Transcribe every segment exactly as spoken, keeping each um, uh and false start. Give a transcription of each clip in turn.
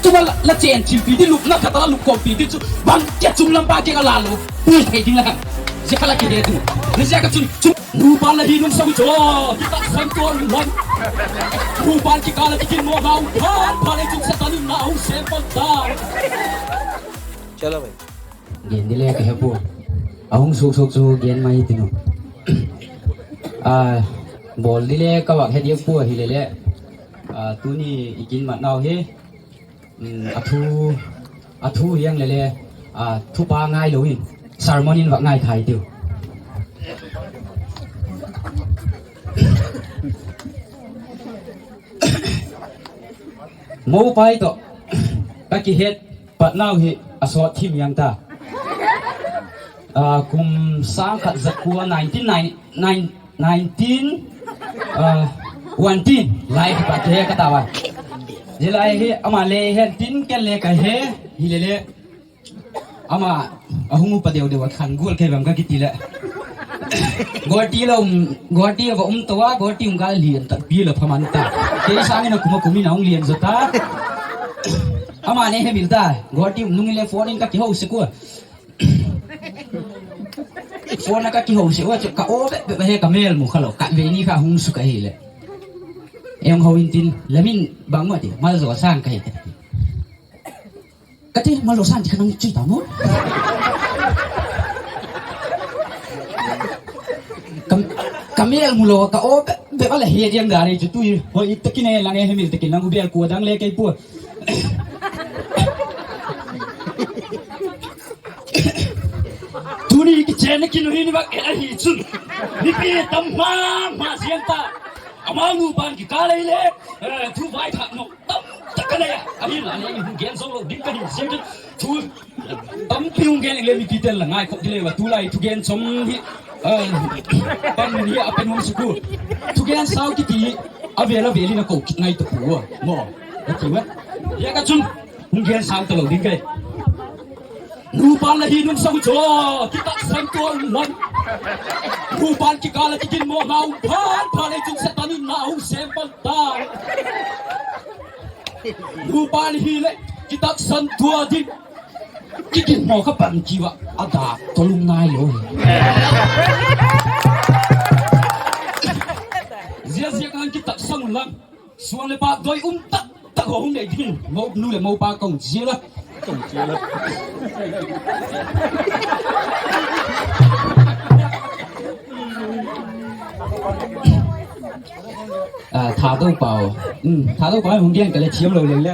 Chuma la, la chen thilpi di lupna khat a la lup kawmpi di chu bang kia chung lam pa kiang a la lo pui thei ding la ka. Zia kha la kile tu. Zia ka chun chu nupa la hi nung sa u chu. Kitaksan tua lam. Nupa kikâl a kikin mo nau phat phat le chun Satan in na hung sem pan ta. Chalo bhai. Gen di le ka he pua. A hung suk suk chu gen mai tin u. A, bawl di le ka vak he diak pua hile le. A, tuni i kin mat nau hi. A thu, a thu hiang le le, a, thupa ngailo in, sermon in vak ngai thai tiu. Mopai tawh ka kihet pat nau hi a sawt thim hiang ta. A, kum sâng khat za kua nineteen nine, nine, nineteen, a, one teen lai kha pat he ka ta a. Zia lai hi ama le hen tin ken le ka he, hile le. Ama a hung upa deu deu a khan gual kei bang ka kiti leh. Gualti la um, gualti va um to a, gualti um ka lian tak pi la pha man ta. Kei sâng in a kum a kum in a hung lian zaw ta. Ama ne hemil ta, gualti um nung in le phone in ka kiho sek ua. Phone a ka kiho sek ua chu ka aw bep bep a he ka mêl mu kha lo, ka vei ni kha hung suk ahileh. Ei hung ho intin, la min bang u a ti, Malzawlsâng ka hi ka ti. Ka ti, Malzawlsâng ti kha nang chi ta maw? Ka, ka mêl mu lo, ka aw bep bep a la he diang dan ei chu tui, hoi tak in e lang e hemil tak in lang u bel kua dang le kei pua. Tuni kichenna kin u hi ni vak et ahi chun, mipi tam ma ma ziang ta. Amau nupa'n kikâl ei le, eh, thu vaithak nop tam tak ka nei a. Ahinla le i hung gen zo lo ding ka hi ziakin thu tampi hung gen le mipite'n la ngaikhawk di le va tulai thugen chom hi, eh, pan hi a pe nuam suk u. Thugen sau kiti hi a vêl a vêl in a ko kit ngai ta pua maw. A ti ua. Zia ka chun hung gen sau talo ding kai. Nupa'n la hi nung sau chaw, kitaksan tua um lam. Nupa'n kikâl a kiginmawna um phat phat lei chun Satan in na hung sem pan ta. Nupa'n hileh kitaksan tua ding. Kiginmaw kha pan kiu a, a dak tawh lum nai lo hi. Ziaziak an kitaksan un lang. Suan leh pâk doi um tak tak haw hung nei dingin, mo nu leh mo pa ka hun chial a. A, Thadou Pau. Um, Thadou Pau hung gen ka le thiam lo leng le.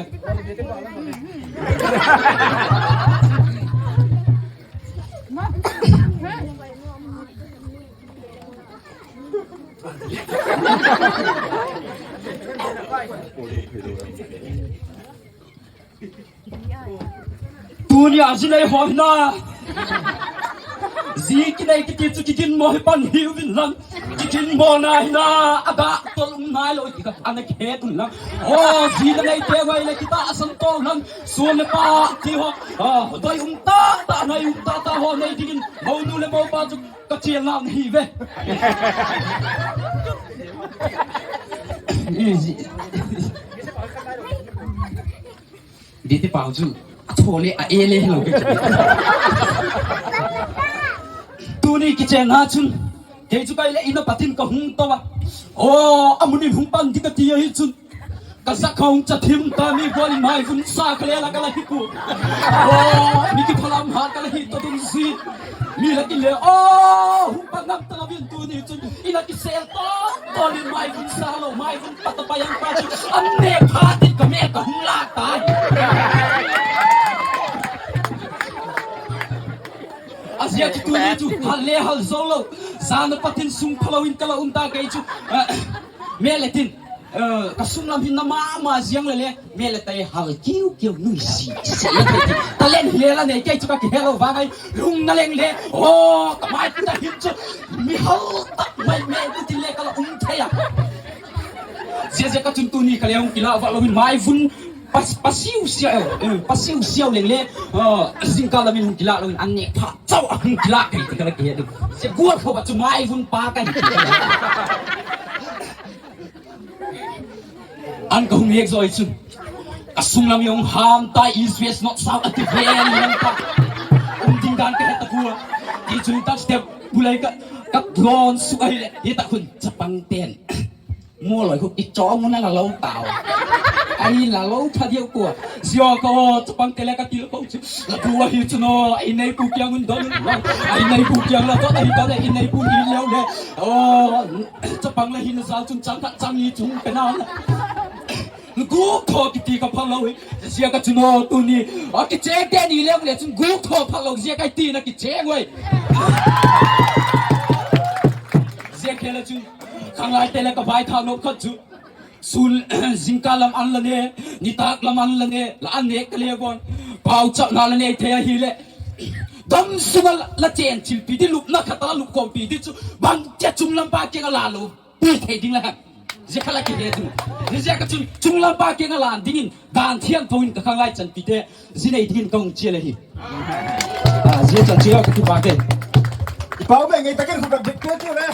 Tuni a zi nei haw hina, zi kinei kiti chu kiginmaw hi pan hiu inlang, kiginmawna hina, a dak tawh um nai lo ti kha a na het unlang. Aw, zi la neite vai leh kitahsan tawh unlang, suan leh pâk ti haw, a, doi um tak tak, nai um tak tak haw nei dingin mo nu leh mo pa chu ka chial nau hi ve. Diti pau chu a thaw le a e le hilo ke. Tuni kichenna chun kei chu kai leh in a pat in ka hung to a. Aw, a mun in hung pan ding ka ti ahi chun, ka za ka hung cha thim ta, mi gual in mai vun sa ka le la ka la hi ku. Aw, mi kiphalam ha ka la hi ta dun si. Mi la kile, aw, hung pan ngam ta la vin tuni chun in a kisel ta, tawh in mai vun sa lo, mai vun pat a pai ang pa chu an ne phat in ka mêl ka hung lâk ta. A zia chu tuni chu hal le hal zo lo, zan a pat in sung phalo in ka la um ta kei chu, mêl le tin, ka sung lam hinna ma ma ziang le le, mêl le tai hal kiu kiu nui si si le thei ti talent hi le la nei kei chu ka kihelo vang ai, lungna leng le, aw, ka mai ta hin chu mi hal tak mai mêl tin le ka la um thei a. Ziaziak a chun tuni ka le hung kila va lo in mai vun Pasiu siau, pasiu siau leng le, zingkal lam in hung kilâk lo in an nêk phat chau a hung kilâk ka hi ti ka la kihe ding. Zia gual khop ah chu mai vun pa ka hi ti ka la. An ka hung nêk zaw i chun, ka sung lam i hung ham ta, east west north south a ti ven lam ta. Um ding dan ka he ta kua. Tichun tak step bulai ka, ka lawn suk ahileh hi tak hun chapangte'n mawl loi khu kichawng un a la lo tau. Ahi la lo tha diau kua. Zia ka aw chapangte le ka til ko chu, la bu ahi chun aw, i neipu kiang un don un la, i neipu kiang la don ahi ta leh, i neipu ni leu le, aw, chapang la hina zau chun chang khat chang ni chung pe na la. Gûk thaw kiti ka phal lo hi. Zia ka chun aw tuni a kichêngte ni leu le chun gûk thaw phal lo ziak ahi ti'n a kichêng ui. Zia khel a chun khanglaite le ka vaithâk nop khat chu, sun, zingkal lam an la ne, nitâk lam an la ne, la an nêk ka le bawn, pauchapna la nei thei ahileh, dam sung a la chên chilpi di, lupna khat a la lup khawmpi di chu bangtia chung lam pa kiang a la lo pi thei ding la hem? Zia kha la kihe ding. Zia ziak a chun chung lam pa kiang a lan dingin dan thiangtho in ka khanglai chanpite zi nei dingin ka hung chial ahi. Zia chan chu ka kipâk e. I pau mai ngei tak in khu ka dik te chu le.